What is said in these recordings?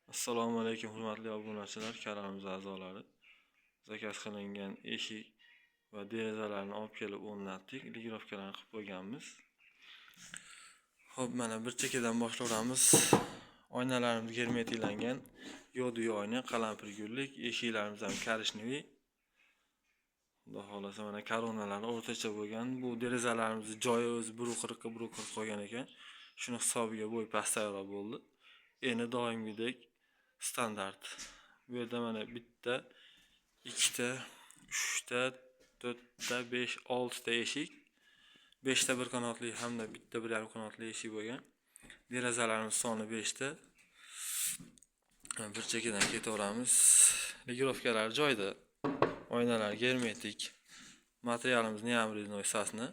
Assalomu alaykum, hurmatli obunachilar, kanalimiz a'zolari. Заказ qilingan eshik va derazalarni olib kelib o'rnatdik, регулировка larni qilib qo'yganmiz. Xo'p, mana bir chekkadan boshlayveramiz. Oynalarimiz germetiklangan, yo'di oyna, qalampir gullik, eshiklarimiz ham коричневый. Xudo xohlasa, mana koronalari o'rtacha bo'lgan. Bu derazalarimizni joyi o'zi 1,40 ga 1,40 qolgan ekan. Shuni hisobiga bo'y pastroq bo'ldi. Endi doimgidek standart. Bu yerda mana bitta, ikkita, uchta, to'rtta, besh, oltita eshik. Beshta bir qanotli hamda bitta 1,5 qanotli eshik bo'lgan. Derazalarimiz soni beshta. Bir chekkadan ketaveramiz. Регулировка lar joyida. Oynalar germetik. Materialimiz необрезной сосна.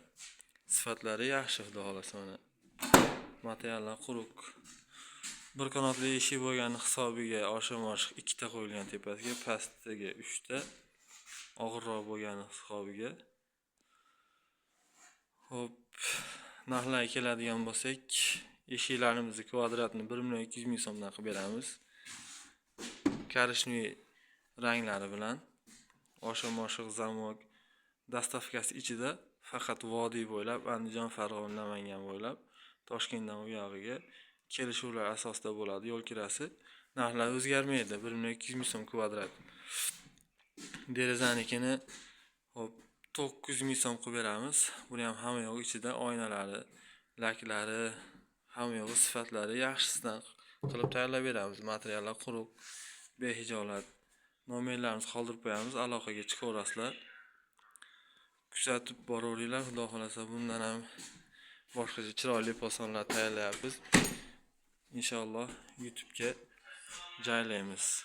Sifatlari yaxshi, xudo xohlasa, mana. Materiallar quruq. Bir qanotli eshik bo'lgani hisobiga oshiq-moshiq ikkita qo'yilgan tepasiga, pastiga uchta. Og'irroq bo'lgani hisobiga. Xo'p, narxlarga keladigan bo'lsak, eshiklarimizni kvadratni 1 200 000 so'mdan qilib beramiz. Коричневый ranglari bilan. Oshiq-moshiq замок, доставка si ichida, faqat vodiy bo'ylab, Andijon, Farg'ona, Namangan bo'ylab, Toshkentdan u yog'iga kelishuvlar asosida bo'ladi yo'l kirasi. Narxlar o'zgarmaydi, 1 200 000 so'm kvadrat. Derazanikini, hop, 900 ming so'm qilib beramiz. Buni ham hamma yo'q ichida, oynalari, laklari, hamma yo'g'i sifatlari yaxshisidan qilib tayyorlab beramiz. Materiallar quruq, behijolat. Nomerlarimizni qoldirib qo'yamiz, aloqaga chiqaverasizlar. Kuzatib boraveringlar, xudo xohlasa, bundan ham boshqacha chiroyli posonlar tayyorlayapmiz. Inshaalloh, YouTube'ga joylaymiz.